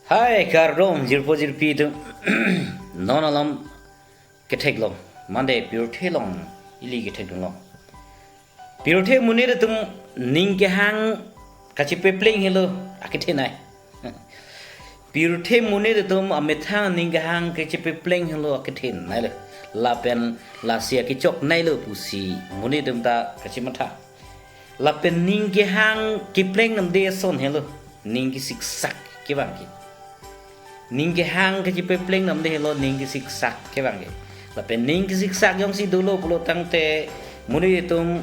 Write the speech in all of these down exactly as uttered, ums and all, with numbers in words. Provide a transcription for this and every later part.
Hai kardom jirpo jirpi atum. Non alam ketheklong. Mande pirthe along ili kethekdunlong. Pirthe monit atum ning kehang kachepepleng helo akethenei. Pirthe monit atum amethang ning kehang kachepepleng helo akethenei lo. Lapen lasi akechoknei lo pusi monit atum ta kachematha. Lapen ning kehang kepleng namde ason helo ning kesiksak kevang ke. Ning kehang kachepepleng namde helo ning kesiksak kevang ke. Lapen ning kesiksak jongsi dolo pulo tangte monit atum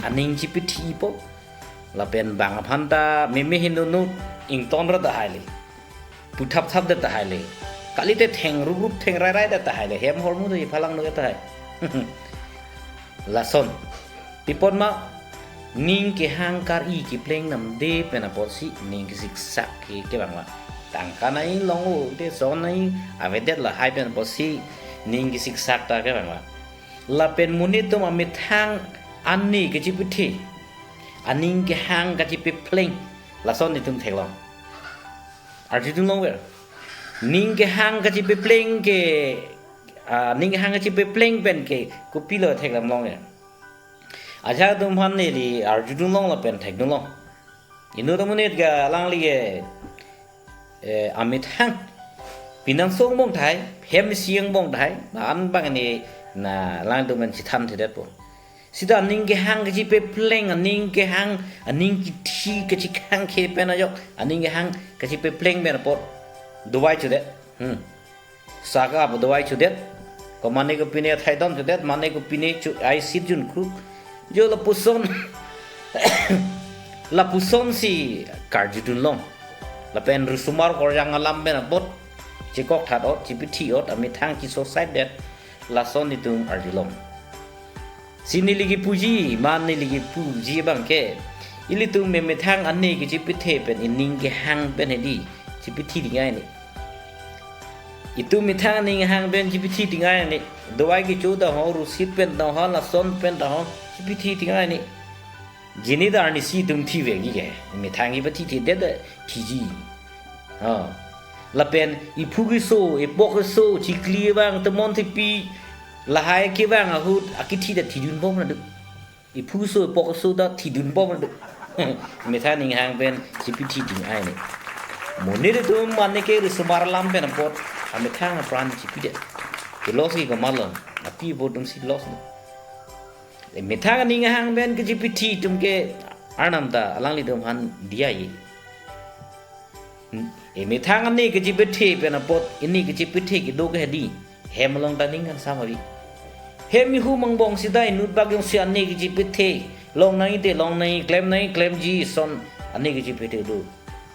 aning chepethi po. Lapen bang aphan ta meme hindu nu ington ra tahai le. Puthap thap det tahai le. Kalite theng rup rup theng rai rai det tahai le. Hem hormu do iphalang do tahai. Lason. Pi apot ma ning kehang kar-i kepleng namde pen apotsi ning kesiksak ke kevang ma. Tangka nai long o te son nai avedet lahai pen apotsi ning kesiksak ta kevang ma. Lapen monit atum amethang ane kachepethe. Aning kehang kachepepleng. Lason itum theklong. Arjudunlongver. Ning kehang kachepepleng ke, ah, ning kehang kachepepleng pen ke kopilo thekdamlong ya. Ajahak atum aphan neli arjudunlong lapen thekdunlong. Inut amonit ke alangli ke, eh, amethang pinangso angbong tahai, hem isi angbong tahai, la-an abang ne na alangtum pen chethanthedetpo. Sita aning kehang kachepepleng, aning kehang, aning kithi kachekehang ke pen ajok, aning kehang kachepepleng pen apot dovai chodet. Hmm. Saka ap dovai chodet. Ko mane kopine thaidon chodet, mane kopine chu ai sit jun kruk. Jo lapuson. Lapusonsi karjudunlong. Lapen risomar korjang alam pen apot chekok that ot, chepethi ot, amethang cheso side det. Lason itum arjulong. Si neli kepuji, man neli kepuji abang ke. Ilitum memethang ane kachepethe pen ining kehang pen hedi. Chepethi dingai ne. Itum methang ning hang pen chepethi dingai ne. Dovai kecho ta ho, rusit pen ta ho, lason pen ta ho, chepethi dingai ne. Jini ta arnisi itum thivekji ke. Methang kepethi thi det thiji. Ha. Lapen iphu keso, ipok keso, chikli vang, temon thepi, lahai kevang ahut, akithi ta thidunbom na do. Iphu keso, ipok keso ta thidunbom na do. Methang ning hang pen chepethi dingai ne. Monit atum mane ke risomar alam pen apot, amethang apran chepedet. Ke loss ke kamalon, api apot atumsi loss ne. Methang ning hang pen kachepethi atum ke Arnam ta alanglitum aphan diya ye. Methang ane kachepethe pen apot, ane kachepethe kedo ke hedi. Hem along ta ning kangsam avi. Hem ihum angbong sita inut bak jongsi ane kachepethe. Long nangji te long nangji, klem nangji klemji, son ane kachepethe do.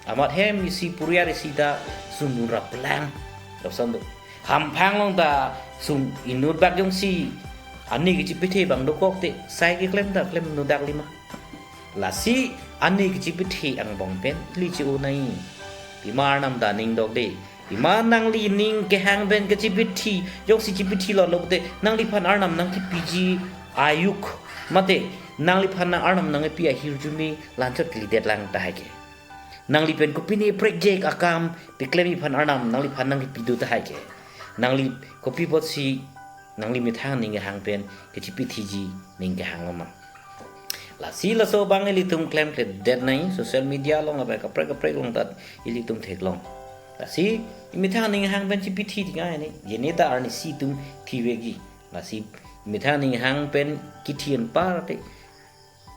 Amat hem isi puriar isi ta sung nura pelang. Lapuson do. Hamphang along ta sung inut bak jongsi ane kachepethe abang dokok te, sai keklem ta klem nodak lima. Lasi ane kachepethe angbong pen ili che-o nai. Pima Arnam ta ning dokde. Pima nangli ning kehang pen kachepethi, jongsi chepethi lo lo te, nangliphan Arnam nangkepiji ayuk, mate nangliphan nang Arnam nangkepi ahirjume lanchot kalidet lang tahai ke. Nangli pen kopine prekjek akam peklem iphan Arnam nangliphan nangkepi do tahai ke. Nangli kopi apotsi nangli methang ning kehang pen kachepethiji ning kehang loma. Lasi laso abang ilitum klemkledet nai social media along abe kaprek kaprek along ta ilitum theklong. Lasi imethang ning kehang pen chepethi dingai ne. Jene ta arnisi itum thivekji. Lasi imethang ning kehang pen kithi anpar te.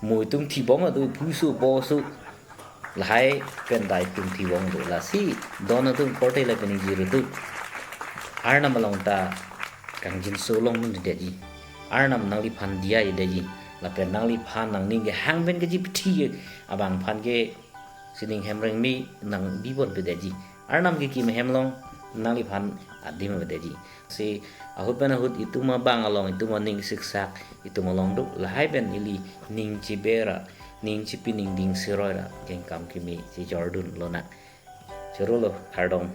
Mo itum thibom adu, iphu keso, ipok keso. Lahai pen ta itum thibom adu. Lasi don atum korte lapen ingjir atum, Arnam along ta kangjinso longdundeji. Arnam nangliphan diya-i deji. Lapen nangliphan nangning kehang pen kachepethi abang aphan ke sining hemreng me nangbi ponpedeji. Arnam kekim ahem along nangliphan adim avedeji. Si ahut pen ahut itum abang along, itum aning siksak, itum along do, lahai pen ili ning chebera, ning chepi ning ding siroi ra, kengkam kimi chejordun lonang. Choro lo, kardom.